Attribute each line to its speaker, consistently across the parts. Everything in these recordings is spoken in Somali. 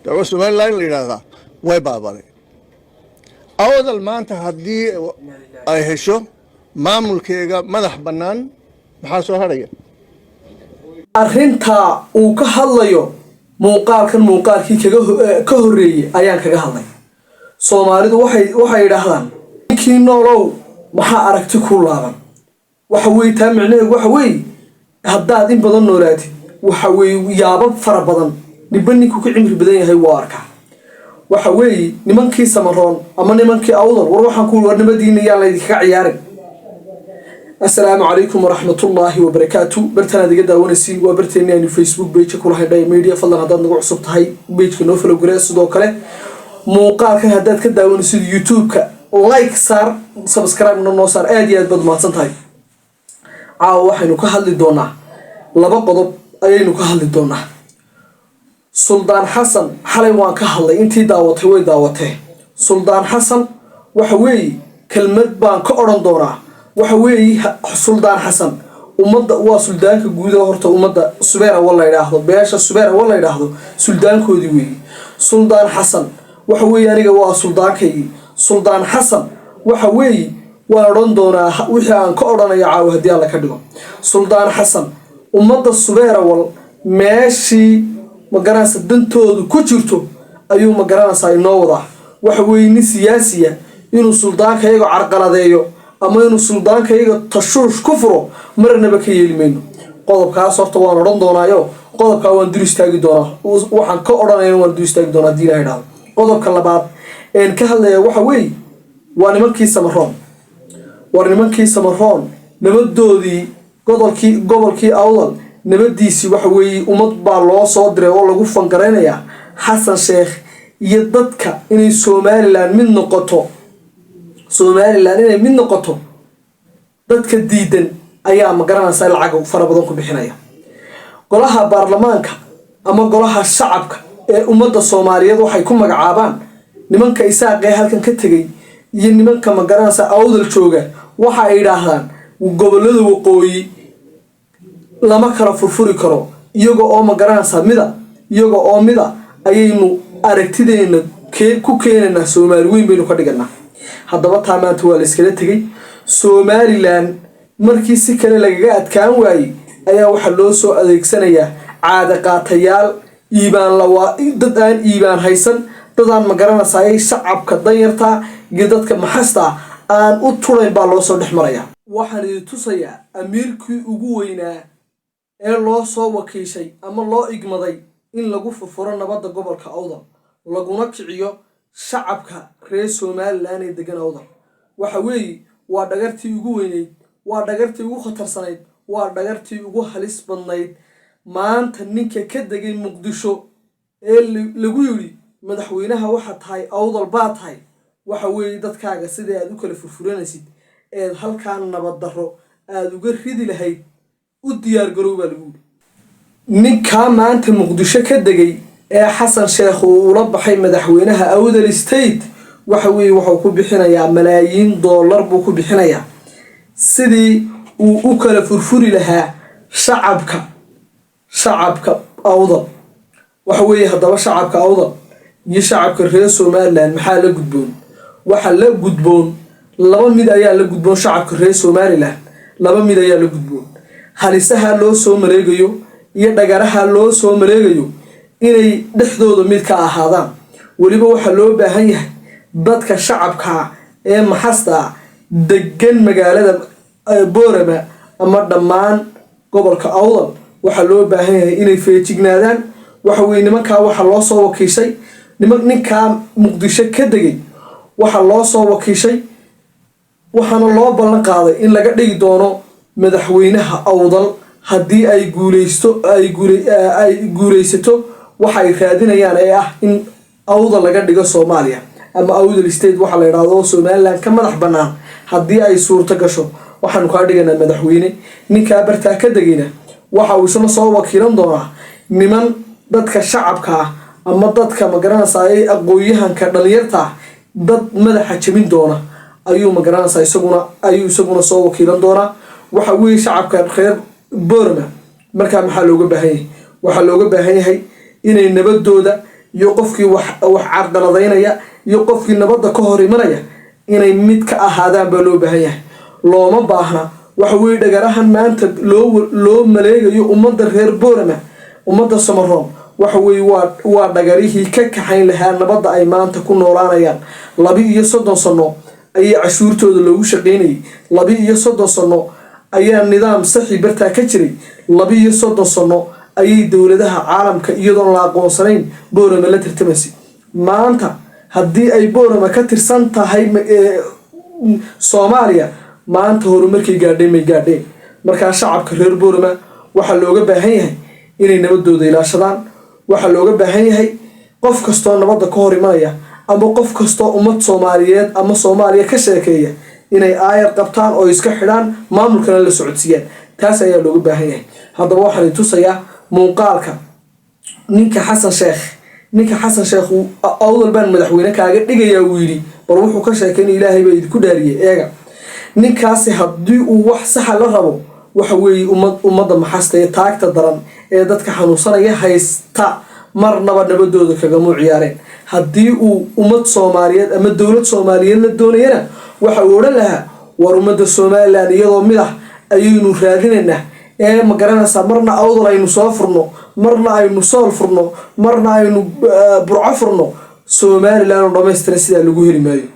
Speaker 1: Daba Somaliland la yidhaahdaa way baabaday. Awdal maanta haddii ay hesho maamulkeega madax bannaan, maxaa soo hadhaya?
Speaker 2: Arrintaa uu ka hadlayo muuqaalkan, muuqaalkii kaga ka horreeyey ayaan kaga hadlay. Soomaalidu waxay yidhaahdaan, "Ninkii noolow, maxaa aragti ku laaban?" Waxa weeye, taa micnaheedu waxa weeye, haddaad in badan noolaatid, waxa weeye yaabo fara badan ninba ninkuu ka cimri badan yahay wuu arkaa. Waxa weeye, nimankii Samaroon ama nimankii Awdal, war waxaan ku war nimadiina yaan laydinkaga ciyaarin. Asalaamu calaykum waraxmatullaahi wabarakaatu. Bartanaad iga daawanaysiin waa barteeni aynu Facebook page kula haydhay media. Fadlan, haddaad nagu cusub tahay, pageka noo follow garee. Sidoo kale muuqaalkan haddaad ka daawanaysid YouTube-ka, like saar, subscribe-na noo saar. Aad iyo aad baad mahadsan tahay. Caawa waxaynu ka hadli doonaa laba qodob ayaynu ka hadli doonaa. Suldaan Xasan xalay waan ka hadlay, intii daawatay way daawatee. Suldaan Xasan waxa weeye, kelmad baan ka odhan doonaa. Waxa weeye, Suldaan Xasan ummadda waa suldaanka guud ee horta ummadda Subeer Awal la yidhaahdo, beesha Subeer Awal la yidhaahdo suldaankoodii weeye. Suldaan Xasan waxa weeye aniga waa suldaankaygii. Suldaan Xasan waxa weeye waan odhan doonaa wixii aan ka odhanaya caawa haddii Alla ka dhigo. Suldaan Xasan ummadda Subeer Awal meeshii, magaranaysa, dantoodu ku jirto ayuu, magaranaysaa, inoo wadaa. Waxa weeye, nin siyaasiya inuu suldaanka iyaga carqaladeeyo ama inuu suldaanka iyaga tashuush ku furo marnaba ka yeeli mayno. Qodobkaas horta waan odhan doonaayo, qodobkaa waan dul istaagi doonaa. Waxaan ka odhanayana waan dul istaagi doonaa haddii Ilaha idhahdo. Qodobka labaad een ka hadlaya waxa weeye waa nimankii Samaroon. War nimankii Samaroon nabadoodii, gobolkii Awdal nabadiisii, waxa weeye ummad baa loo soo diray oo lagu fangaraynayaa Xasan Sheekh iyo dadka inay Somaliland mid noqoto. Somaliland inay mid noqoto dadka diidan ayaa, magaranaysa, lacag fara badan ku bixinaya. Golaha baarlamaanka ama golaha shacabka ee ummadda Soomaaliyeed waxay ku magacaabaan nimanka Isaaqee halkan ka tegay iyo nimanka, magaranaysa, Awdal jooga, waxa ay yidhaahdaan gobolada waqooyi lama kala furfuri karo. Iyaga oo, magaranaysa, mida iyaga oo mida ayaynu aragtideena ku keenaynaa, Soomaali weyn baynu ka dhiganaa. Haddaba taa maanta waa la iskala tegay. Somaliland markii si kale lagaga adkaan waayey ayaa waxaa loo soo adeegsanayaa caada qaatayaal, iibaan lawaa, dad aan iibaan haysan, dadaan, magaranaysaay, shacabka danyarta iyo dadka maxasta aan u turayn baa loo soo dhex maraya. Waxaan idin tusayaa amiirkii ugu weynaa ee loo soo wakiishay ama loo igmaday in lagu furfuro nabadda gobolka Awdal, laguna kiciyo shacabka reer Somaliland ee degan Awdal. Waxa weeye waa dhagartii ugu weyneyd, waa dhagartii ugu khatarsanayd, waa dhagartii ugu halis badnayd. Maanta ninka ka degay Muqdisho ee lagu yidhi, "Madaxweynaha waxaa tahay Awdal baa tahay," waxa weeye dadkaaga sidai aad u kala furfuranaysid eed halkaa nabad darro aada uga ridi lahayd u diyaar garow baa lagu yidhi. Ninkaa maanta Muqdisho ka degay ee Xasan Sheekh uu ula baxay madaxweynaha Awdal State, waxa weeye wuxuu ku bixinayaa malaayiin dollar buu ku bixinayaa sidii uu u kala furfuri lahaa shacabka Awdal. Waxa weeye haddaba, shacabka Awdal iyo shacabka reer Somaliland maxaa la gudboon? Waxa la gudboon laba mid ayaa la gudboon. Shacabka reer Somaliland laba mid ayaa la gudboon: halisaha loo soo maleegayo iyo dhagaraha loo soo maleegayo inay dhexdooda mid ka ahaadaan. Weliba waxaa loo baahan yahay dadka shacabka ee maxasta degan magaalada Boorama ama dhammaan gobolka Awdal, waxaa loo baahan yahay inay feejignaadaan. Waxa weye, nimankaa waxaa loo soo wakiishay ninkaa Muqdisho ka degay, waxaa loo soo wakiishay, waxaana loo ballan qaaday in laga dhigi doono madaxweynaha Awdal haddii ay guuleysto, ay guuleysato waxa ay raadinayaan ee ah in Awdal laga dhigo Soomaaliya ama Awdal State waxaa la yidhahdo, Somaliland ka madax bannaan. Haddii ay suurto gasho, waxaanu kaa dhiganaa madaxweyne. Ninkaa bartaa ka degayna waxa uu isna soo wakiilan doonaa niman dadka shacabka ah ama dadka, magaranaysaa, aqoon-yahanka dhalinyarta ah, dad madaxa jebin doona ayuu, magaranaysaa, isaguna ayuu isaguna soo wakiilan doonaa. Waxa weeye, shacabka reer Boorama markaa maxaa looga baahan yahay? Waxaa looga baahan yahay inay nabadooda Iyo qofkii wax carqaladaynaya iyo qofkii nabadda ka hor imanaya inay mid ka ahaadaan baa loo baahan yahay. Looma baahna, waxa weye, dhagarahan maanta loo maleegayo ummadda reer Boorama, ummadda Samaroon. Waxa weye, waa dhagarihii ka kaxayn lahaa nabadda ay maanta ku noolaanayaan. 32 sano ayay cashuurtooda loogu shaqeynayay. 32 sano ayaa nidaam saxi bartaa ka jiray. 32 sano ayay dowladaha caalamka, iyadoon la aqoonsanayn, Boorama la tartamaysay. Maanta haddii ay Boorama ka tirsan tahay Soomaaliya, maanta horumarkay gaadhay may gaadheen. Markaa shacabka reer Boorama waxaa looga baahan yahay inay nabadooda ilaashadaan. Waxaa looga baahan yahay qof kastoo nabadda ka hor imanaya ama qof kastoo ummad Soomaaliyeed ama Soomaaliya ka sheekeeya inay aayar qabtaan oo iska xidhaan, maamulkana la socodsiiyaan. Taas ayaa looga baahan yahay. Haddaba waxaan tusayaa muuqaalka ninka Xasan Sheekh. Ninka Xasan Sheekh "Awdal baan madaxweyne kaaga dhigayaa" uu yidhi. Bal wuxuu ka sheekaynaya, Ilaahay baa idinku dhaariyey, eega. Ninkaasi haddii uu wax saxa la rabo, waxa weeye, ummadda maxasta ee taagta daran ee dadka xanuunsanaya haysta marnaba nabadooda kagamuu ciyaareen. Haddii uu ummad Soomaaliyeed ama dowlad Soomaaliyeed la doonayana, waxa uu odhan lahaa: "War, ummadda Somaliland iyadoo mid ah ayaynu raadinaynaa ee, ma garanaysaa, marna Awdal aynu soo furno, marna aynu Sool furno, marna aynu Burco furno. Somaliland oo dhamaystiran sidaa lagu heli maayo."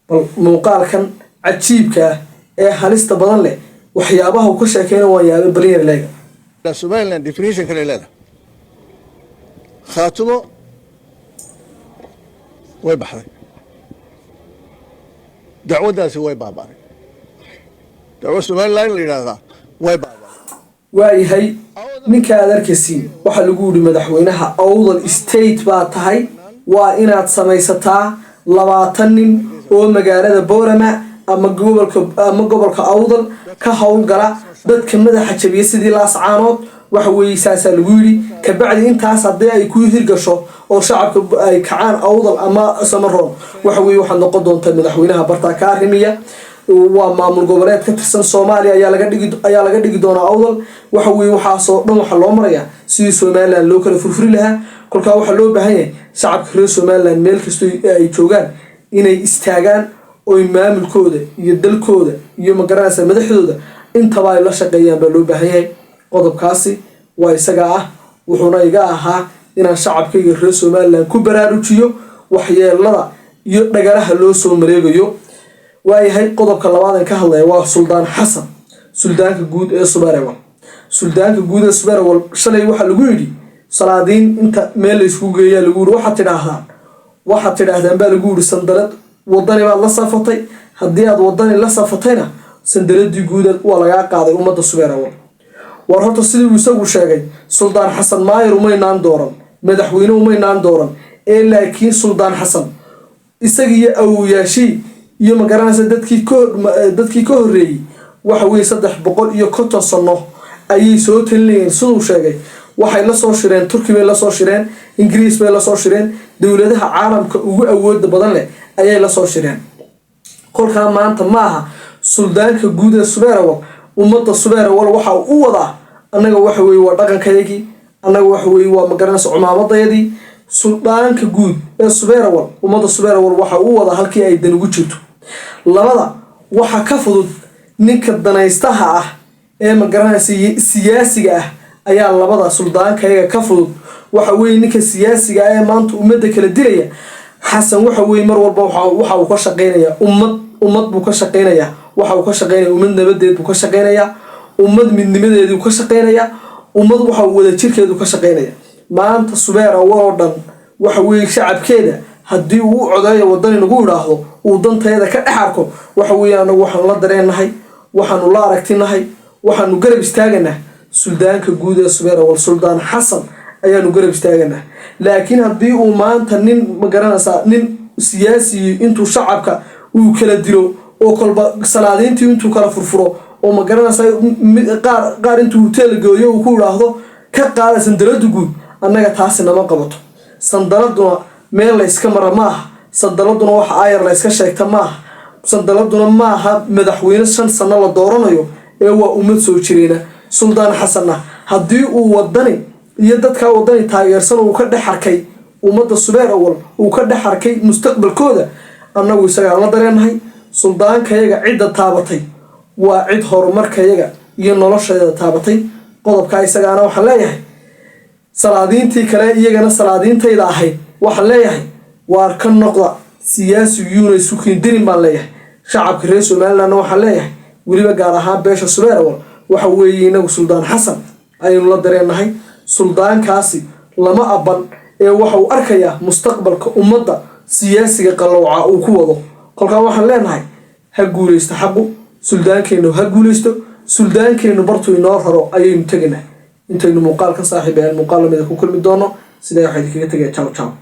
Speaker 2: Bal muuqaalkan cajiibka ah ee halista badan leh, waxyaabaha uu ka sheekeyna waan yaabay. Balinyar leega.
Speaker 1: Somaliland definition kale leedahay. Khaatumo way baxday, dacwaddaasi way baaba'day. Dacwo Somaliland la yidhaahdaa way baaba'day.
Speaker 2: Waayahay, ninka aad arkaysiin waxaa lagu yidhi madaxweynaha Awdal State baa tahay, waa inaad samaysataa 20 nin oo magaalada Boorama ama gobolka Awdal ka howlgala, dadka madaxa jabiya sidii Laascaanood. Waxa weeye, saasaa lagu yidhi. Kabacdi intaas haddii ay ku hirgasho oo shacabka ay kacaan Awdal ama Samaroon, waxa weye, waxaad noqon doontaa madaxweynaha bartaa ka arrimiya. Waa maamul goboleed ka tirsan Soomaaliya ayaa laga dhigi doonaa Awdal. Waxa weye, waxaasoo dhan waxaa loo marayaa sidii Somaliland loo kala furfuri lahaa. Kolkaa waxaa loo baahan yahay shacabka reer Somaliland meel kastoo ay joogaan inay istaagaan oy maamulkooda iyo dalkooda iyo, magaranaysa, madaxdooda intaba ay la shaqeeyaan baa loo baahan yahay. Qodobkaasi waa isaga ah, wuxuuna iga ahaa inaan shacabkayga reer Somaliland ku baraarujiyo waxyeelada iyo dhagaraha loo soo mareegayo. Waayahay, qodobka labaad aan ka hadlaya waa Suldaan Xasan, suldaanka guud ee Subarewal. Suldaanka guud ee Subarewal shalay waxaa lagu yidhi salaadiin inta meel laysku geeyaa lagu yidhi, Waxaad tidhaahdaan baa lagu yidhi, sandalad Wadani baad la safatay. Haddii aad Wadani la safatayna, sandaladii guud waa lagaa qaaday ummadda Subeerawal." War horta, sidii uu isagu sheegay Suldaan Xasan, maayir umaynaan dooran, madaxweyne umaynaan dooran ee, laakiin Suldaan Xasan isaga iyo awoyaashii iyo, magaranaysa, dadkii ka horreeyey, waxa weye, 350 sano ayay soo talinayeen. Siduu sheegay, waxay lasoo shireen Turki bay lasoo shireen, Ingiriis bay lasoo shireen, dowladaha caalamka ugu awooda badan leh ayay lasoo shireen. Kolkaa maanta maaha suldaanka guud ee Subeerawal ummadda Subeerawal waxa uu u wadaa. Annaga, waxa weye, waa dhaqankayagii. Annaga, waxa weye, waa, magaranaysa, cumaamadayadii. Suldaanka guud ee Subeerawal ummadda Subeerawal waxa uu wadaa halkii ay dan ugu jirto. Labada waxa ka fudud ninka danaystaha ah ee, magaranaysa, siyaasiga ah ayaa labada suldaankayaga ka fudud. Waxa weye, ninka siyaasiga ah ee maanta ummadda kala dilaya, Xasan, waxa weye, mar walba waxa uu ka shaqeynayaa ummad. Ummad buu ka shaqeynayaa. Waxa uu ka shaqeynaya ummad nabadeed buu ka shaqeynayaa, ummad midnimadeeduu ka shaqeynayaa, ummad waxa uu wadajirkeedu ka shaqeynaya. Maanta Subeer Awal oo dhan, waxa weeye, shacabkeeda haddii uu u codeeyo Wadani nagu idhaahdo, uu danteeda ka dhex arko, waxa weeye, anagu waxaanu la dareennahay, waxaanu la aragtinahay, waxaanu garab istaaganaa suldaanka guud ee Subeer Awal, Suldaan Xasan ayaanu garab istaaganaa. Laakiin haddii uu maanta nin, ma garanaysaa, nin siyaasi intuu shacabka uu kala dilo oo kolba salaadiintii intuu kala furfuro oo, ma garanaysaa, qaar intuu hotel gooyo uu ku idhaahdo ka qaada sandalada guud, annaga taasi nama qabato. Sandaladuna meel layska mara ma aha. Sandaladuna waxa aayar layska sheegta ma aha. Sandaladuna maaha madaxweyne 5 sano la dooranayo ee waa ummad soo jireena. Suldaan Xasanna haddii uu Wadani Iyo dadkaa Waddani taageersan uu ka dhex arkay ummadda Subeer Awal, uu ka dhex arkay mustaqbalkooda. Annagu isagaan la dareennahay. Suldaankayaga cidda taabatay waa cid horumarkayaga iyo nolosheeda taabatay. Qodobkaa isagaana waxaan leeyahay salaadiintii kale, iyagana salaadiintayda ahayd, waxaan leeyahay waar ka noqda, siyaasigiyuuna isu kiindirin baan leeyahay. Shacabka reer Somalilandna waxaan leeyahay, weliba gaar ahaan beesha Subeer Awal, waxa weeye inagu Suldaan Xasan ayaynu la dareennahay. Suldaankaasi lama aban ee waxa uu arkayaa mustaqbalka ummadda siyaasiga qallowca uu ku wado. Kolkaa waxaan leenahay ha guulaysto xaqu, suldaankeennu ha guulaysto. Suldaankeennu bartuu inoo raro ayaynu tegaynaa. Intaynu muuqaalkan, saaxiib, aan muuqaal lamida ku kulmi doono, sidaa waxaa idinkaga tegaya ciao ciao.